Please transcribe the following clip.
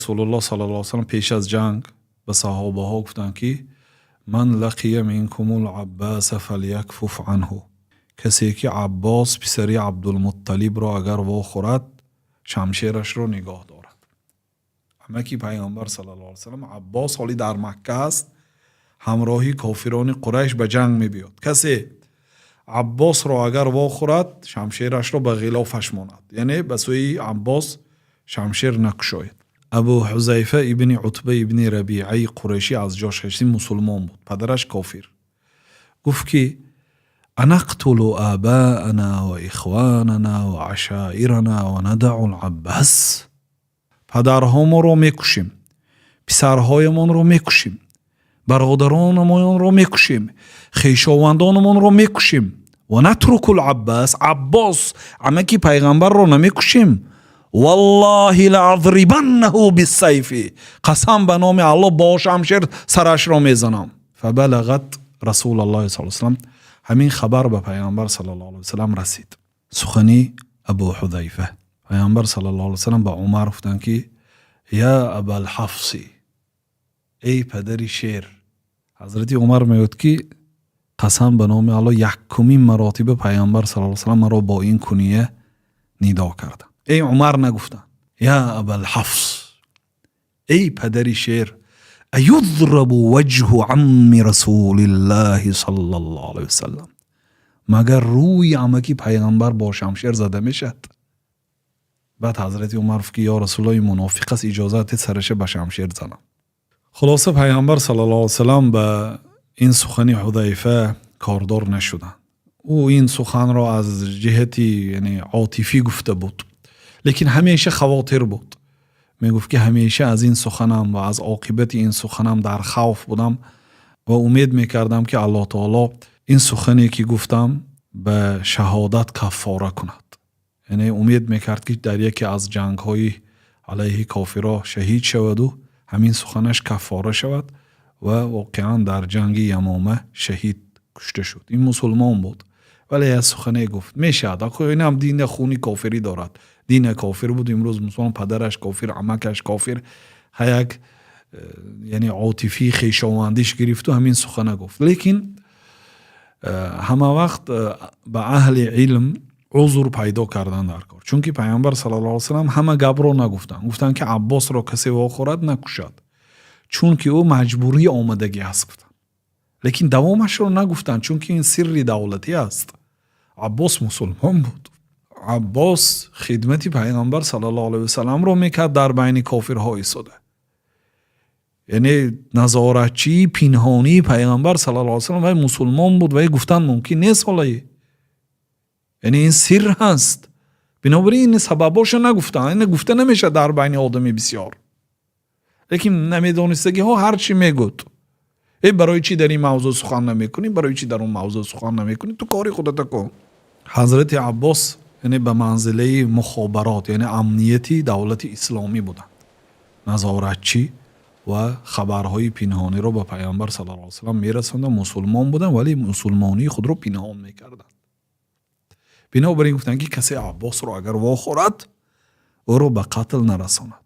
Расулуллоҳ саллаллоҳу алайҳи васаллам пеш аз ҷанг ба саҳобаҳо гуфтанд, ки ман лақия минкумул Аббаса фалякфуф анҳу, касе ки Аббос писари Абдулмутталибро агар вохӯрад, шамшерашро нигоҳ дорад. Амаки Пайғамбар саллаллоҳу алайҳи васаллам Аббос ҳоли дар Макка аст, ҳамроҳи кофирони Қурайш ба ҷанг мебиёд. Касе Аббосро агар вохӯрад, шамшерашро ба ғилофаш монад, яъне ба сӯи Аббос шамшер накушояд. Абу Ҳузайфа ибни Утба ибни Рабиаи Қурайшӣ аз ҷош хешти, мусулмон буд, падараш кофир. Гуфт, ки анақтулу абаана ва ихванана ва ашаирана ва надау лаббас? Падарҳомонро мекушем, писарҳоямонро мекушем, бародаронамонро мекушем, хешовандонамонро мекушем, ва натруку лаббас, Аббос амаки Пайғамбарро намекушем? Валлоҳи лаадрибаннаҳу биссайфи, қасам ба номи Аллоҳ, бо шамшер сарашро мезанам. Фабалагат Расулаллоҳи с салам, ҳамин хабар ба Пайғамбар саллаллоҳу алайҳи васалам расид, сухани Абу Ҳудайфа. Пайғамбар саллаллоҳу алайҳи васалам ба Умар гуфтанд, ки я Абалҳафси, эй падари шер. Ҳазрати Умар мегӯяд, ки қасам ба номи Аллоҳ, якумин маротиба Пайғамбар саллаллоҳу алайҳи васалам маро бо ин куния нидо карданд. Эй Умар нагуфтанд, я Абалҳафс, эй падари шер. Аюдрабу ваҷҳу амми Расулиллаҳи саллаллоҳу алайҳи васалам? Магар рӯи амаки Пайғамбар бо шамшер зада мешавад? Баъд ҳазрати Умар гуфт, ки ё Расулуллоҳ, ин мунофиқ аст, иҷозат дед сараша ба шамшер занам. Хулоса, Пайғамбар саллаллоҳу алайҳи васалам ба ин сухани Ҳудайфа кордор нашуданд. Ӯ ин суханро аз ҷиҳати, яъне, отифӣ гуфта буд, лекин ҳамеша хавотир буд. Мегуфт, ки ҳамеша аз ин суханам ва аз оқибати ин суханам дар хавф будам ва умед мекардам, ки Аллоҳ таоло ин сухане ки гуфтам, ба шаҳодат каффора кунад. Яъне умед мекард, ки дар яке аз ҷангҳои алайҳи кофиро шаҳид шаваду ҳамин суханаш каффора шавад. Ва воқеан дар ҷанги Ямома шаҳид кушта шуд. Ин мусулмон буд, вале як сухане гуфт, мешавад. Инам дина хуни кофирӣ дорад, дина кофир буд, имрӯз мусулмон, падараш кофир, амакаш кофир, як яъне отифии хешовандиш гирифту ҳамин сухана гуфт. Лекин ҳама вақт ба аҳли илм узр пайдо кардан дар кор, чунки Пайғамбар саллаллоҳу алайҳи васаллам ҳама гапро нагуфтанд. Гуфтанд, ки Аббосро касе вохӯрад, накушад, чунки ӯ маҷбурӣ омадагӣ аст, гуфтанд, лекин давомашро нагуфтанд, чунки ин сирри давлатӣ аст. Аббос мусулмон буд, Аббос хидмати Пайғамбар саллаллоҳу алайҳи васалламро мекард, дар байни кофирҳо истода, яъне назоратчии пинҳонии Пайғамбар саллаллоҳу алайҳи васаллам. Вай мусулмон буд, вай гуфтан мумкин нест ҳолаи, яъне ин сирр ҳаст. Бинобар ин сабабҳоша нагуфтанд, ин гуфта намешавад дар байни одами бисёр. Лекин намедонистагиҳо ҳар чӣ мегӯд: э, барои чӣ дар ин мавзӯъ сухан намекунӣ, барои чӣ дар он мавзӯъ сухан намекунӣ? Ту кори худата кун. Ҳазрати Аббос, яъне, ба манзилаи мухобарот, яъне амнияти давлати исломӣ буданд, назоратчӣ ва хабарҳои пинҳониро ба Пайғамбар саллаллоҳу алайҳи васаллам мерасонданд. Мусулмон буданд, вале мусулмонии худро пинҳон мекарданд. Бинобар ин гуфтанд, ки касе Аббосро агар вохӯрад, ӯро ба қатл нарасонад.